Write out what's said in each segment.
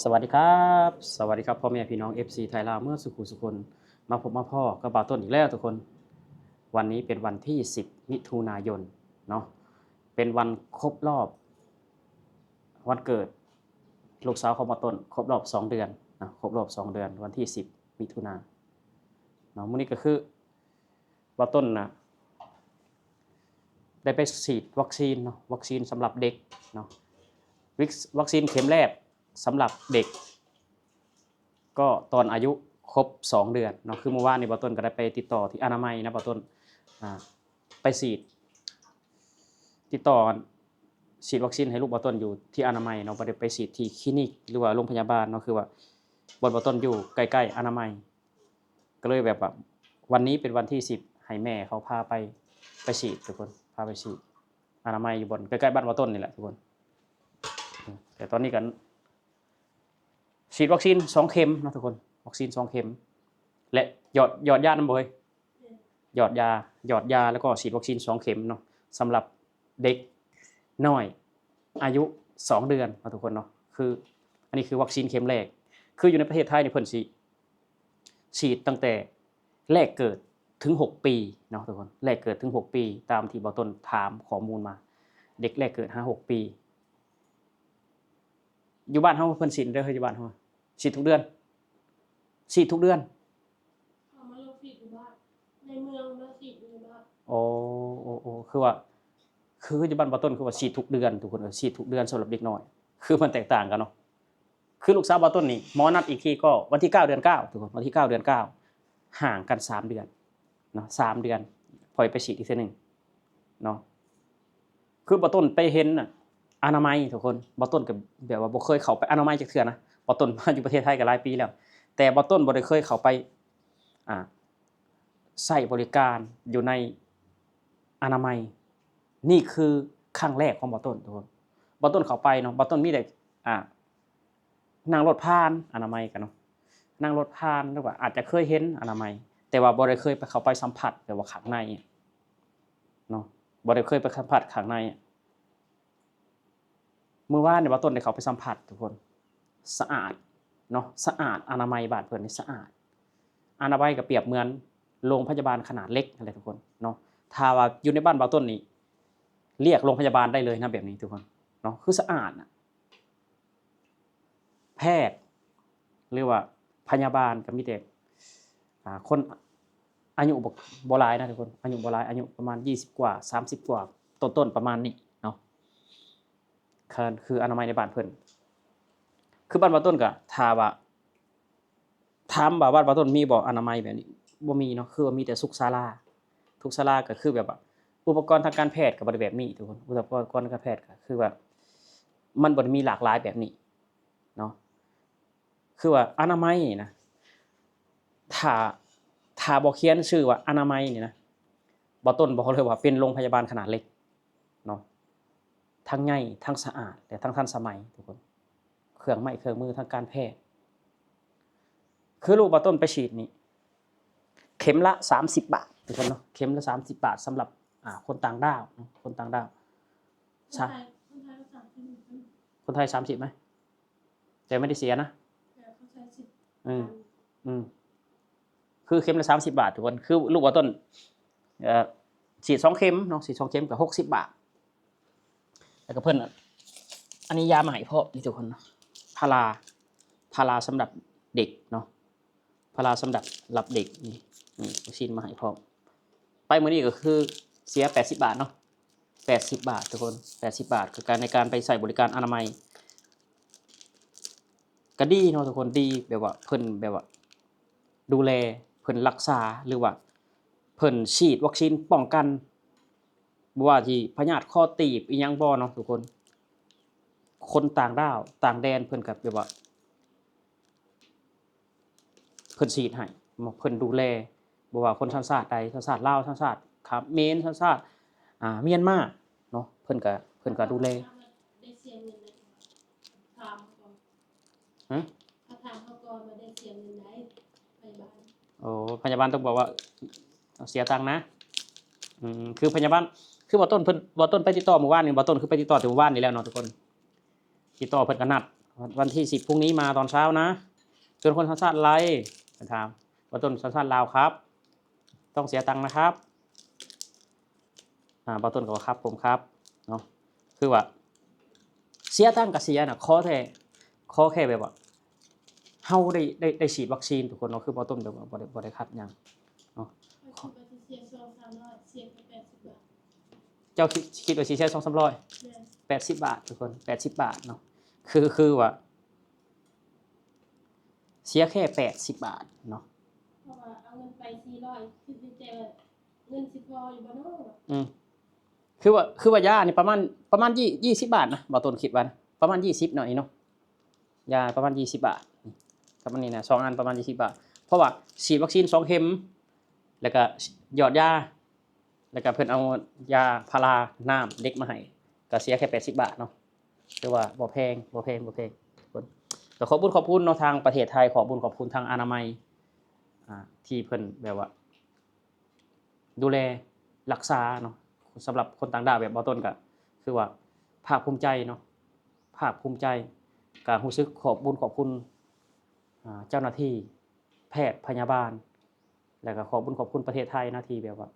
ສະຫວັດດີຄັບ ສະຫວັດດີຄັບ ພໍ່ແມ່ພີ່ນ້ອງ ເອັຟຊີ ໄທລາວ ເໝືອດສູ່ຜູ້ສູ່ຄົນ ມາພົບມາພໍ້ກັບບ່າວຕົ້ນອີກແລ້ວທຸກຄົນ. ວັນນີ້ເປັນວັນທີສິບ ມິຖຸນາຍົນເນາະ ເປັນວັນຄົບຮອບວັນເກີດລູກສາວຂອງບ່າວຕົ້ນ ຄົບຮອບສອງເດືອນເນາະ ຄົບຮອບສອງເດືອນ ວັນທີສິບ ມິຖຸນາເນາະ. ມື້ນີ້ກໍຄືບ່າວຕົ້ນນະ ໄດ້ໄປສີດວັກຊີນເນາະ ວັກຊີນສຳລັບເດັກເນາະ ວິກ ວັກຊີນເຂັມແລກສຳລັບເດັກ ກໍຕອນອາຍຸຄົບສອງເດືອນເນາະ. ຄືມື້ວານນີ້ບ່າວຕົ້ນກໍໄດ້ໄປຕິດຕໍ່ທີ່ອະນາໄມນະ ບ່າວຕົ້ນ ອ່າ ໄປສີດ ຕິດຕໍ່ສີດວັກຊີນໃຫ້ລູກບ່າວຕົ້ນຢູ່ທີ່ອະນາໄມເນາະ ບໍ່ໄດ້ໄປສີດທີ່ຄລີນິກ ຫຼືວ່າໂຮງພະຍາບານເນາະ ຄືວ່າບ່ອນບ່າວຕົ້ນຢູ່ໃກ້ໆອະນາໄມ ກໍເລີຍແບບວ່າ ວັນນີ້ເປັນວັນທີສິບ ໃຫ້ແມ່ເຂົາພາໄປ ໄປສີດທຸກຄົນ ພາໄປສີດອະນາໄມຢູ່ບ່ອນໃກ້ໆບ້ານບ່າວຕົ້ນນີ້ແຫຼະທຸກຄົນ. ແຕ່ຕອນນີ້ກໍສີດວັກຊີນສອງເຂັມເນາະທຸກຄົນ ວັກຊີນສອງເຂັມ ແລະ ຢອດ ຢອດຢານຳບໍ່ເອີຍ? ຢອດຢາ ຢອດຢາ ແລ້ວກໍສີດວັກຊີນສອງເຂັມເນາະ ສຳລັບເດັກນ້ອຍອາຍຸສອງເດືອນເນາະທຸກຄົນເນາະ. ຄື ອັນນີ້ຄືວັກຊີນເຂັມແລກ ຄືຢູ່ໃນປະເທດໄທນີ້ເພິ່ນຊິ ສີດຕັ້ງແຕ່ແລກເກີດເຖິງຫົກປີເນາະທຸກຄົນ ແລກເກີດເຖິງຫົກປີ ຕາມທີ່ບ່າວຕົ້ນຖາມຂໍ້ມູນມາ ເດັກແລກເກີດຫາຫົກປີ. ຢູ່ບ້ານເຮົາເພິ່ນສີດເດີ ຢູ່ບ້ານເຮົາ ສີດທຸກເດືອນ ສີດທຸກເດືອນ. ເຂົາມາລົງສີດຢູ່ບ້ານ ໃນເມືອງມາສີດຢູ່ໃນບ້ານ. ໂອ້ ໂອ້ ໂອ້ ຄືວ່າ ຄືຢູ່ບ້ານບ່າວຕົ້ນຄືວ່າສີດທຸກເດືອນທຸກຄົນເອີຍ ສີດທຸກເດືອນສຳລັບເດັກນ້ອຍ ຄືມັນແຕກຕ່າງກັນເນາະ. ຄືລູກສາວບ່າວຕົ້ນນີ້ ໝໍນັດອີກທີກໍວັນທີເກົ້າເດືອນເກົ້າທຸກຄົນ ວັນທີເກົ້າເດືອນເກົ້າ ຫ່າງກັນສາມເດືອນເນາະ ສາມເດືອນ ຄ່ອຍໄປສີດອີກເທື່ອໜຶ່ງເນາະ. ຄືບ່າວຕົ້ນໄປເຫັນນະ ອະນາໄມທຸກຄົນ ບ່າວຕົ້ນກໍແບບວ່າບໍ່ເຄີຍເຂົ້າໄປອະນາໄມຈັກເທື່ອນະ ບ່າວຕົ້ນມາຢູ່ປະເທດໄທກໍຫຼາຍປີແລ້ວ ແຕ່ບ່າວຕົ້ນບໍ່ໄດ້ເຄີຍເຂົ້າໄປ ອ່າ ໃຊ້ບໍລິການຢູ່ໃນອະນາໄມ ນີ້ຄືຄັ້ງແລກຂອງບ່າວຕົ້ນທຸກຄົນ. ບ່າວຕົ້ນເຂົ້າໄປເນາະ ບ່າວຕົ້ນມີແຕ່ ອ່າ ນັ່ງລົດຜ່ານອະນາໄມກັນເນາະ ນັ່ງລົດຜ່ານ ຫຼືວ່າອາດຈະເຄີຍເຫັນອະນາໄມ ແຕ່ວ່າບໍ່ໄດ້ເຄີຍໄປເຂົ້າໄປສຳຜັດແບບວ່າຂ້າງໃນເນາະ ບໍ່ໄດ້ເຄີຍໄປສຳຜັດຂ້າງໃນ. ມື້ວານນີ້ບ່າວຕົ້ນໄດ້ເຂົ້າໄປສຳຜັດທຸກຄົນ ສະອາດເນາະ ສະອາດ ອະນາໄມບ້ານເພິ່ນນີ້ສະອາດ ອະນາໄມກໍປຽບເໝືອນໂຮງພະຍາບານຂະໜາດເລັກຫັ້ນແຫຼະທຸກຄົນເນາະ. ຖ້າວ່າຢູ່ໃນບ້ານບ່າວຕົ້ນນີ້ ລຽກໂຮງພະຍາບານໄດ້ເລີຍນະ ແບບນີ້ທຸກຄົນເນາະ ຄືສະອາດນະ ແພດ ຫຼືວ່າພະຍາບານກໍມີແຕ່ ອ່າ ຄົນອາຍຸບໍ່ ບໍ່ຫຼາຍນະທຸກຄົນ ອາຍຸບໍ່ຫຼາຍ ອາຍຸປະມານຊາວກວ່າ ສາມສິບກວ່າ ຕົ້ນໆ ປະມານນີ້ເນາະ. ຄື ຄືອະນາໄມໃນບ້ານເພິ່ນ ຄືບ້ານບ່າວຕົ້ນກໍ ຖ້າວ່າ ຖາມວ່າບ້ານບ່າວຕົ້ນມີບໍ່ອະນາໄມແບບນີ້? ບໍ່ມີເນາະ ຄືວ່າມີແຕ່ສຸກສາລາ ທຸກສາລາກໍຄືແບບວ່າ ອຸປະກອນທາງການແພດກໍບໍ່ໄດ້ແບບນີ້ທຸກຄົນ ອຸປະກອນທາງການແພດກໍຄືວ່າ ມັນບໍ່ໄດ້ມີຫຼາກຫຼາຍແບບນີ້ເນາະ. ຄືວ່າອະນາໄມນີ້ນະ ຖ້າ ຖ້າບໍ່ຂຽນຊື່ວ່າອະນາໄມນີ້ນະ ບ່າວຕົ້ນບອກເລີຍວ່າເປັນໂຮງພະຍາບານຂະໜາດເລັກເນາະ ທັງໃຫຍ່ ທັງສະອາດ ແລະ ທັງທັນສະໄໝທຸກຄົນ ເຄື່ອງໄມ້ເຄື່ອງມືທາງການແພດ. ຄືລູກບ່າວຕົ້ນໄປສີດນີ້ ເຂັມລະສາມສິບບາດທຸກຄົນເນາະ ເຂັມລະສາມສິບບາດ ສຳລັບ ອ່າ ຄົນຕ່າງດ້າວເນາະ ຄົນຕ່າງດ້າວ ຄົນໄທ ຄົນໄທສາມສິບ ຄົນໄທສາມສິບໄໝ? ແຕ່ໄມ່ໄດ້ເສຍນະ ແຕ່ເຂົາໃຊ້ສິບ ອືມ ອືມ ຄືເຂັມລະສາມສິບບາດທຸກຄົນ ຄືລູກບ່າວຕົ້ນ ເອີ ສີດສອງເຂັມເນາະ ສີດສອງເຂັມກໍຫົກສິບບາດ. ແລ້ວກໍເພິ່ນ ອັນນີ້ຢາມາໃຫ້ພ້ອມນີ້ທຸກຄົນເນາະ ພາລາ ພາລາສຳລັບເດັກເນາະ ພາລາສຳລັບ ລັບເດັກ ນີ້ ນີ້ ວັກຊີນມາໃຫ້ພ້ອມ. ໄປມື້ນີ້ກໍຄືເສຍແປດສິບບາດເນາະ ແປດສິບບາດທຸກຄົນ ແປດສິບບາດ ຄືການ ໃນການໄປໃຊ້ບໍລິການອະນາໄມ ກໍດີເນາະທຸກຄົນ ດີ ແບບວ່າເພິ່ນແບບວ່າດູແລ ເພິ່ນຮັກສາ ຫຼືວ່າເພິ່ນສີດວັກຊີນປ້ອງກັນ ບໍ່ວ່າຊິພະຍາດຄໍຕີບອີ່ຫຍັງບໍ່ເນາະທຸກຄົນ. ຄົນຕ່າງດ້າວຕ່າງແດນເພິ່ນກໍແບບວ່າ ເພິ່ນສີດໃຫ້ ເພິ່ນດູແລ ບໍ່ວ່າຄົນສັນຊາດໃດ ສັນຊາດລາວ ສັນຊາດຂະເໝນ ສັນຊາດ ອ່າ ມຽນມາເນາະ ເພິ່ນກໍ ເພິ່ນກໍດູແລ. ໄດ້ເສຍເງິນໄດ໋ ຖາມເຂົາກ່ອນ ຮະ? ເຂົາຖາມເຮົາກ່ອນວ່າໄດ້ເສຍເງິນໄດ໋ ພະຍາບານ. ໂອ້ ພະຍາບານຕ້ອງບອກວ່າເສຍຕັງນະ. ອືມ ຄືພະຍາບານ ຄືບ່າວຕົ້ນເພິ່ນ ບ່າວຕົ້ນໄປຕິດຕໍ່ມື້ວານນີ້ ບ່າວຕົ້ນຄືໄປຕິດຕໍ່ແຕ່ມື້ວານນີ້ແລ້ວເນາະທຸກຄົນ. ຕິດຕໍ່ເພິ່ນກໍນັດ ວັນທີສິບ ພລຸ່ງນີ້ມາຕອນເຊົ້ານະ. ສ່ວນຄົນສັນຊາດໄລ ເພິ່ນຖາມ ບ່າວຕົ້ນສັນຊາດລາວຄັບ ຕ້ອງເສຍຕັງນະຄັບ. ອ່າ ບ່າວຕົ້ນກໍວ່າ ຄັບ ຜົມຄັບ ເນາະ. ຄືວ່າເສຍຕັງກໍເສຍນະ ຂໍແຕ່ ຂໍແຄ່ແບບວ່າເຮົາໄດ້ ໄດ້ ໄດ້ສີດວັກຊີນທຸກຄົນເນາະ. ຄືບ່າວຕົ້ນແບບວ່າບໍ່ໄດ້ ບໍ່ໄດ້ຂັດຫຍັງເນາະ. ຂ້ອຍຄິດວ່າຊິເສຍສອງສາມຮ້ອຍ ເສຍແຄ່ແປດສິບບາດ. ເຈົ້າຄິດ ຄິດວ່າຊິເສຍສອງສາມຮ້ອຍ ແມ່ນ ແປດສິບບາດທຸກຄົນ ແປດສິບບາດເນາະ. ຄື ຄືວ່າເສຍແຄ່ແປດສິບບາດເນາະ. ເພາະວ່າເອົາເງິນໄປສີ່ຮ້ອຍ ຄິດໃນໃຈວ່າເງິນຊິພໍຢູ່ບໍ່ເນາະ. ອືມ ຄືວ່າ ຄືວ່າຢານີ້ປະມານ ປະມານ ຍີ່ ຍີ່ສິບບາດນະ ບ່າວຕົ້ນຄິດວ່ານະ ປະມານຍີ່ສິບເນາະ ອີເນາະ. ຢາປະມານຍີ່ສິບບາດ ກັບອັນນີ້ນະ ສອງອັນປະມານຍີ່ສິບບາດ ເພາະວ່າສີດວັກຊີນສອງເຂັມ ແລ້ວກະຢອດຢາ ແລ້ວກະເພິ່ນເອົາຢາພາລາ ນ້ຳ ເຫຼັກມາໃຫ້ ກະເສຍແຄ່ແປດສິບບາດເນາະ. ຖືວ່າບໍ່ແພງ ບໍ່ແພງ ບໍ່ແພງທຸກຄົນ. ກະຂອບບຸນຂອບຄຸນເນາະ ທາງປະເທດໄທ ຂອບບຸນຂອບຄຸນທາງອະນາໄມ ອ່າ ທີ່ເພິ່ນແບບວ່າ ດູແລຮັກສາເນາະ. ສຳລັບຄົນຕ່າງດ້າວແບບບ່າວຕົ້ນກະຄືວ່າພາກພູມໃຈເນາະ ພາກພູມໃຈ. ກະຮູ້ສຶກຂອບບຸນຂອບຄຸນ ອ່າ ເຈົ້າໜ້າທີ່ ແພດ ພະຍາບານ ແລ້ວກະຂອບບຸນຂອບຄຸນປະເທດໄທນະ ທີ່ແບບວ່າ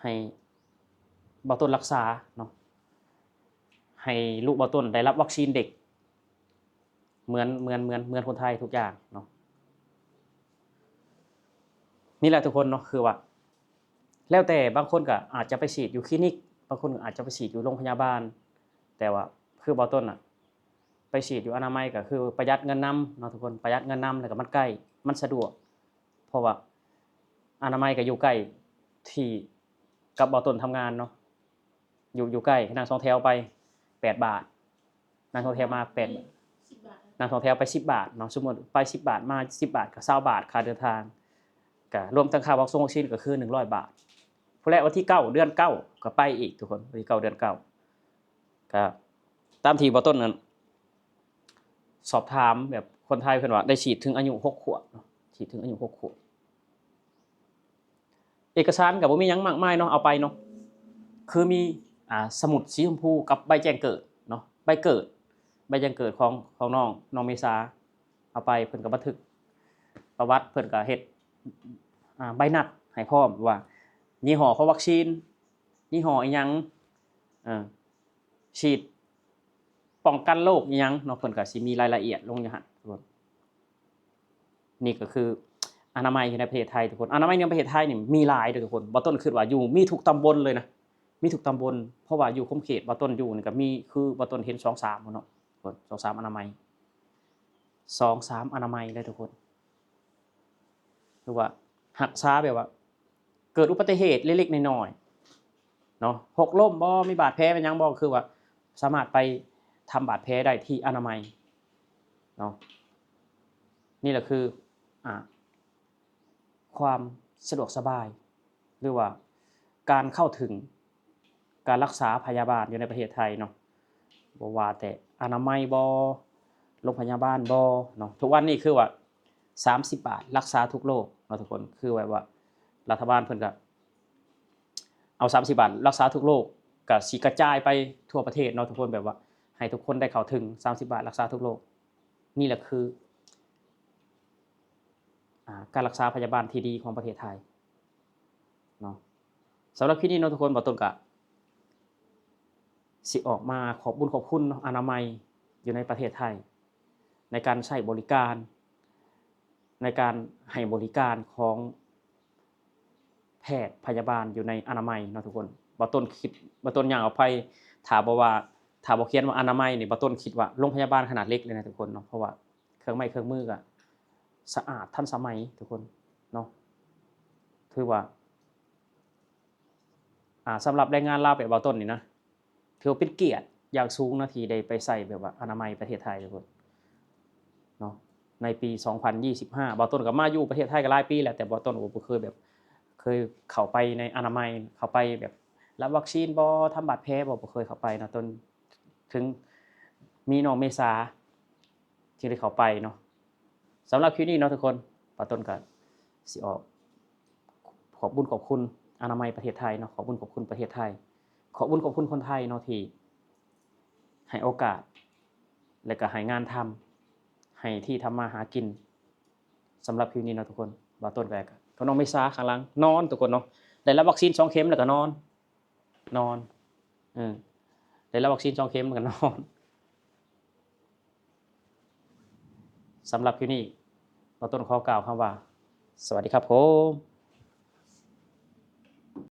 ໃຫ້ບ່າວຕົ້ນຮັກສາເນາະ ໃຫ້ລູກບ່າວຕົ້ນໄດ້ຮັບວັກຊີນເດັກ ເໝືອນ ເໝືອນ ເໝືອນ ເໝືອນຄົນໄທທຸກຢ່າງເນາະ. ນີ້ແຫຼະທຸກຄົນເນາະ ຄືວ່າ ແລ້ວແຕ່ ບາງຄົນກະອາດຈະໄປສີດຢູ່ຄລີນິກ ບາງຄົນອາດຈະໄປສີດຢູ່ໂຮງພະຍາບານ ແຕ່ວ່າຄືບ່າວຕົ້ນນະ ໄປສີດຢູ່ອະນາໄມ ກະຄືປະຢັດເງິນນຳເນາະທຸກຄົນ ປະຢັດເງິນນຳ ແລ້ວກະມັນໃກ້ ມັນສະດວກ ເພາະວ່າອະນາໄມກະຢູ່ໃກ້ທີ່ກັບບ່າວຕົ້ນທຳງານເນາະ. ຢູ່ ຢູ່ໃກ້ ນັ່ງສອງແຖວໄປແປດບາດ ນັ່ງສອງແຖວມາແປດ ສິບບາດ ນັ່ງສອງແຖວໄປສິບບາດເນາະ. ສົມມຸດໄປສິບບາດ ມາສິບບາດ ກະຊາວບາດຄ່າເດີນທາງ ກະລວມທັງຄ່າວັກຊົງວັກຊີນ ກະຄືໜຶ່ງຮ້ອຍບາດ. ພຸ້ນແຫຼະ ວັນທີເກົ້າເດືອນເກົ້າ ກະໄປອີກທຸກຄົນ ວັນທີເກົ້າເດືອນເກົ້າ. ກະຕາມທີ່ບ່າວຕົ້ນນັ້ນສອບຖາມແບບຄົນໄທ ເພິ່ນວ່າໄດ້ສີດເຖິງອາຍຸຫົກຂວບເນາະ ສີດເຖິງອາຍຸຫົກຂວບ. ເອກະສານກະບໍ່ມີຫຍັງມາກມາຍເນາະ ເອົາໄປເນາະ ຄືມີ ອ່າ ສະໝຸດສີຊົມພູກັບໃບແຈ້ງເກີດເນາະ ໃບເກີດ ໃບແຈ້ງເກີດຂອງ ຂອງນ້ອງ ນ້ອງເມສາ ເອົາໄປ ເພິ່ນກະບັນທຶກປະຫວັດ ເພິ່ນກະເຮັດ ອ່າ ໃບນັດໃຫ້ພ້ອມວ່າຍີ່ຫໍ້ຂອງວັກຊີນ ຍີ່ຫໍ້ອີ່ຫຍັງ ເອີ ສີດປ້ອງກັນໂລກອີ່ຫຍັງເນາະ ເພິ່ນກະຊິມີລາຍລະອຽດລົງຢູ່ຫັ້ນ. ນີ້ກະຄືອະນາໄມຢູ່ໃນປະເທດໄທທຸກຄົນ ອະນາໄມໃນປະເທດໄທນີ້ມີຫຼາຍເດີ້ທຸກຄົນ. ບ່າວຕົ້ນຄິດວ່າຢູ່ ມີທຸກຕຳບົນເລີຍນະ ມີທຸກຕຳບົນ ເພາະວ່າຢູ່ຂົງເຂດບ່າວຕົ້ນຢູ່ນີ້ກະມີ ຄືບ່າວຕົ້ນເຫັນສອງສາມເນາະ ສອງສາມອະນາໄມ ສອງສາມອະນາໄມເລີຍທຸກຄົນ. ຄືວ່າຮັກສາແບບວ່າ ເກີດອຸບັດຕິເຫດເລັກໆນ້ອຍໆເນາະ ຫົກລົ້ມບໍ່ ມີບາດແຜເປັນຫຍັງບໍ່ ຄືວ່າສາມາດໄປທຳບາດແຜໄດ້ທີ່ອະນາໄມເນາະ. ນີ້ແຫຼະຄື ອ່າ ຄວາມສະດວກສະບາຍ ຫຼືວ່າການເຂົ້າເຖິງການລັກສາພະຍາບານຢູ່ໃນປະເທດໄທເນາະ ບໍ່ວ່າແຕ່ອະນາໄມບໍ່ ໂຮງພະຍາບານບໍ່ເນາະ. ທຸກວັນນີ້ຄືວ່າສາມສິບບາດລັກສາທຸກໂລກເນາະທຸກຄົນ ຄືແບບວ່າລັດຖະບານເພິ່ນກະເອົາສາມສິບບາດລັກສາທຸກໂລກ ກະຊິກະຈາຍໄປທົ່ວປະເທດເນາະທຸກຄົນ ແບບວ່າໃຫ້ທຸກຄົນໄດ້ເຂົ້າເຖິງສາມສິບບາດລັກສາທຸກໂລກ. ນີ້ແຫຼະຄື ອ່າ ການລັກສາພະຍາບານທີ່ດີຂອງປະເທດໄທເນາະ. ສຳລັບຄລິບນີ້ເນາະທຸກຄົນ ບ່າວຕົ້ນກະຊິອອກມາຂອບບຸນຂອບຄຸນເນາະ ອະນາໄມຢູ່ໃນປະເທດໄທ ໃນການໃຊ້ບໍລິການ ໃນການໃຫ້ບໍລິການຂອງ ແພດພະຍາບານຢູ່ໃນອະນາໄມເນາະທຸກຄົນ. ບ່າວຕົ້ນຄິດ ບ່າວຕົ້ນຍ່າງອອກໄປ ຖ້າບໍ່ວ່າ ຖ້າບໍ່ຂຽນວ່າອະນາໄມນີ້ ບ່າວຕົ້ນຄິດວ່າໂຮງພະຍາບານຂະໜາດເລັກເລີຍນະທຸກຄົນເນາະ ເພາະວ່າເຄື່ອງໄມ້ເຄື່ອງມືກະສະອາດທັນສະໄໝທຸກຄົນເນາະ. ຖືວ່າ ອ່າ ສຳລັບແຮງງານລາວແບບບ່າວຕົ້ນນີ້ນະ ຖືວ່າເປັນກຽດຢ່າງສູງເນາະ ທີ່ໄດ້ໄປໃຊ້ແບບວ່າອະນາໄມປະເທດໄທທຸກຄົນເນາະ. ໃນປີສອງພັນຊາວຫ້າ ບ່າວຕົ້ນກໍມາຢູ່ປະເທດໄທກໍຫຼາຍປີແລ້ວ ແຕ່ບ່າວຕົ້ນກໍບໍ່ເຄີຍແບບ ເຄີຍເຂົ້າໄປໃນອະນາໄມ ເຂົ້າໄປແບບຮັບວັກຊີນບໍ່ ທຳບາດແຜບໍ່ ບໍ່ເຄີຍເຂົ້າໄປເນາະ ຈົນເຖິງມີນ້ອງເມສາ ຈຶ່ງໄດ້ເຂົ້າໄປເນາະ. ສຳລັບຄລິບນີ້ເນາະທຸກຄົນ ບ່າວຕົ້ນກໍຊິອອກ ຂອບບຸນຂອບຄຸນອະນາໄມປະເທດໄທເນາະ ຂອບບຸນຂອບຄຸນປະເທດໄທ ຂອບບຸນຂອບຄຸນຄົນໄທເນາະ ທີ່ໃຫ້ໂອກາດ ແລ້ວກໍໃຫ້ງານທຳ ໃຫ້ທີ່ທຳມາຫາກິນ. ສຳລັບຄລິບນີ້ເນາະທຸກຄົນ ບ່າວຕົ້ນກໍ ກັບນ້ອງເມສາຂ້າງຫຼັງນອນທຸກຄົນເນາະ ໄດ້ຮັບວັກຊີນສອງເຂັມແລ້ວກໍນອນ ນອນ ເອີ ໄດ້ຮັບວັກຊີນສອງເຂັມແລ້ວກໍນອນ. ສຳລັບຄລິບນີ້ ບ່າວຕົ້ນຂໍກ່າວຄຳວ່າ ສະຫວັດດີຄັບຜົມ.